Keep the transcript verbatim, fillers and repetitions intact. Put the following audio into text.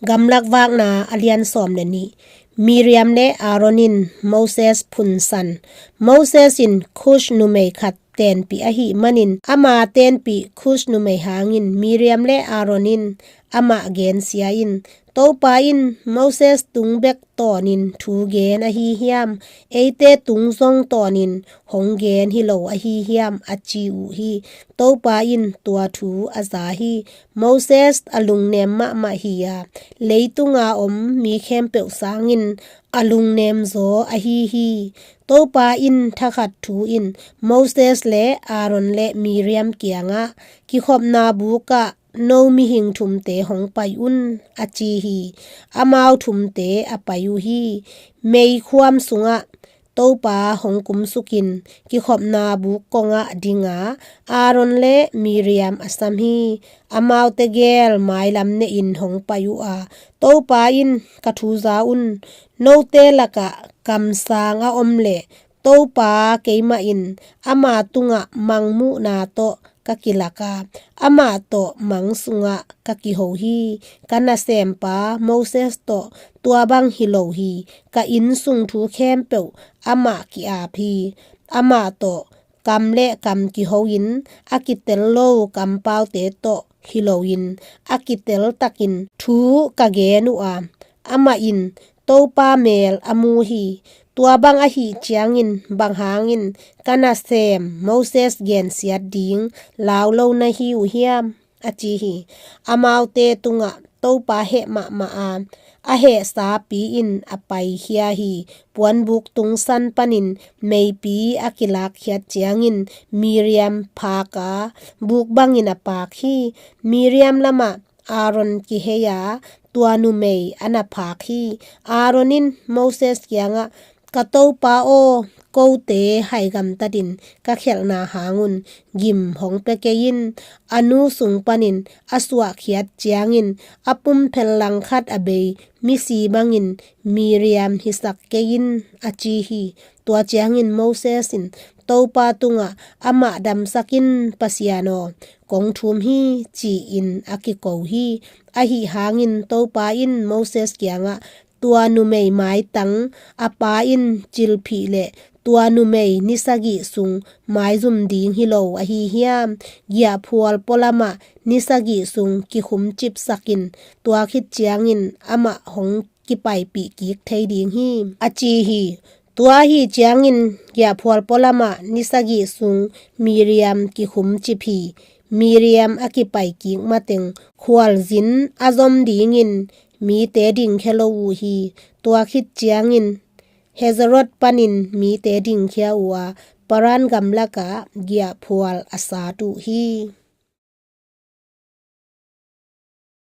Gamlak Vakna a lian sawm le nih. Miriam le Aaron in Moses phunsan. Moses in Kush numei khat tenpih ahih manin ama tenpih Kush numei hangin Miriam le Aaron in amah gensia in, Topa in Moses tung bek tawnin thu gen ahi hiam? Eite tung zong tawnin hong gen hi lo ahi hiam? A ci uh hi. Topa in tua thu a za hi. Moses a lungnem mahmah hi a, leitunga om mi khempeuh sangin a lungnem zaw ahi hi. Topa in thakhat thu in Moses le Aaron le Miriam kiangah, Kikhopna bukah no mihing thumte hong pai un, a ci hi. Amau thumte a pai uh hi. Meikhuam sungah Topa hong kumsukin kikhopna buk kongah dinga Aaron le Miriam a sam hi. Amaute gel mailam nehin hong pai uh a, Topa in, Ka thu za un. Note lakah kamsang a om le Topa keimah in ama tungah mangmuhna tawh ka kilak a, amah tawh mang sungah ka kiho hi. Ka nasempa Moses tawh tua bang hi lo hi. Ka inn sung thu khempeuh amah ki-ap hi. Amah tawh kam le kam kiho in, a kitel lo kampaute tawh hi loin a kitel takin thu ka gen uh a, amah in Topa mel a mu hi. Tua bang ahih ciangin bang hangin ka nasem Moses gensiat ding lau lo na hi uh hiam? A ci hi. Amaute tungah Topa heh mahmah a, a hehsapi in a paikhia hi. Puanbuk tungsan panin meipi a kilakkhiat ciangin Miriam phak a, buk bangin a paak hi. Miriam lamah Aaron kihei a, tua numei a na phak hi. Aaron in Moses kiangah, Ka Topa aw, kote haigamtatin ka khelhna hangun gim hong pia kei in. A nu sung panin a suahkhiat ciangin a pumphel langkhat a bei misi bangin Miriam hisak kei in, a ci hi. Tua ciangin Moses in Topa tungah, Amah damsak in, Pasian aw, kong thum hi, ci-in a kiko hi. Ahi hangin Topa in Moses kiangah, Tua numei maitang a pa in cilphih le tua numei ni sagih sung maizum ding hi lo ahi hiam? Giahphual pualamah ni sagih sung kikhumcipsak in, tua khit ciangin amah hong kipaipih kik thei ding hi, a ci hi. Tua ahi ciangin giahphual pualamah ni sagih sung Miriam kikhumcip hi. Miriam a kipai kik mateng khualzin a zom dingin mite dingkhia lo uh hi. Tua khit ciangin Hezrot panin mite dingkhia uh a, Paran gamlakah giahphual a sat uh hi.